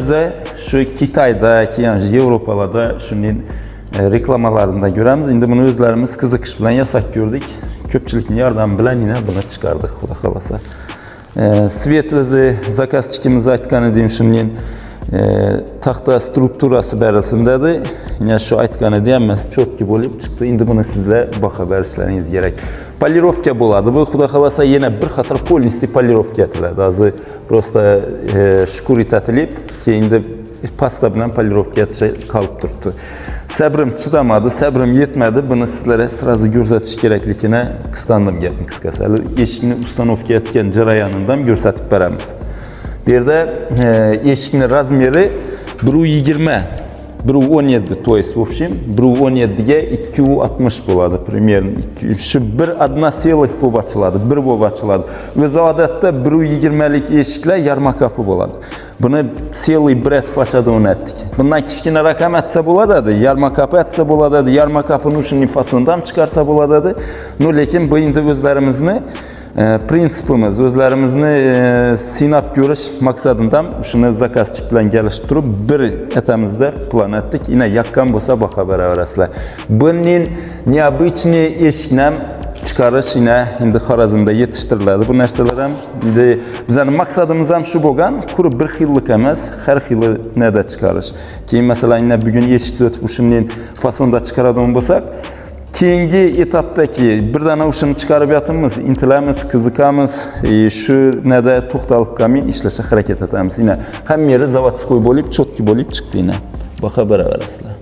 Biza shu Kitayda, keyin Yevropalarda shuning reklamalarida ko'ramiz. Endi buni o'zlarimiz qiziqish bilan yasab ko'rdik. Ko'pchilikning yordami bilan yine buni chiqardik, xudo xohlasa. Свет o'zi заказчик imiz aytgan edim, shundan taxta strukturasi berilsin dedi. Yine shu aytgan edi, hammasi чётко bo'lib chiqdi. Endi buni sizlar baho berishlaringiz kerak. Полировка bo'ladi. Bu, xudo xohlasa, yana bir qator полностью полировка etiladi. Hozir просто шкурить etilib, keyin pasta bilan полировка etishi qolib turibdi. Sabrim chidamadi, sabrim yetmadi. Buni sizlarga сразу ko'rsatish kerakligini qistandim, gapni qisqasi. Hali eshikni установка etgan jarayonini ham ko'rsatib beramiz. Bu yerda eshikni размер i 1,20, 1,17, то есть, в общем, 1,17 ga 2,60 bo'ladi примерно. Shu bir одна целых bo'lib ochiladi, bir bo'lib ochiladi. O'zi odatda 1,20 lik eshiklar yarma kapı bo'ladi. Buni целый bir etib ochadi, uni aytdik. Bundan kichkina rakam atsa bo'ladi, yarma kapı atsa bo'ladi, yarma kapını shunday fasonda ham chiqarsa bo'ladi. Но lekin bu endi o'zlarimizni prinsipimiz, o'zlarimizni sinab ko'rish maqsadida shuni заказчик bilan kelishib turib bir etamizda plan etdik. Ina yaqqan bo'lsa, baho beraverasizlar. Buning необычный eshikni ham chiqarish ina endi Xorazmda yetishtiriladi bu narsalar ham. Endi bizning maqsadimiz ham shu bo'lgan, quruq bir xillik emas, har xil nada chiqarish. Keyin, masalan, ina bugun eshik tuzatib, shunday fasonda chiqaradigan bo'lsak, keyingi etapdagi bir dana o'shani chiqarib yotibmiz, intilamiz, qiziqamiz, shu nada to'xtalib qolmay ishlashga harakat etamiz. Ina hamma yeri заводской bo'lib, чётко bo'lib chiqdi ina. Baho beraverasizlar.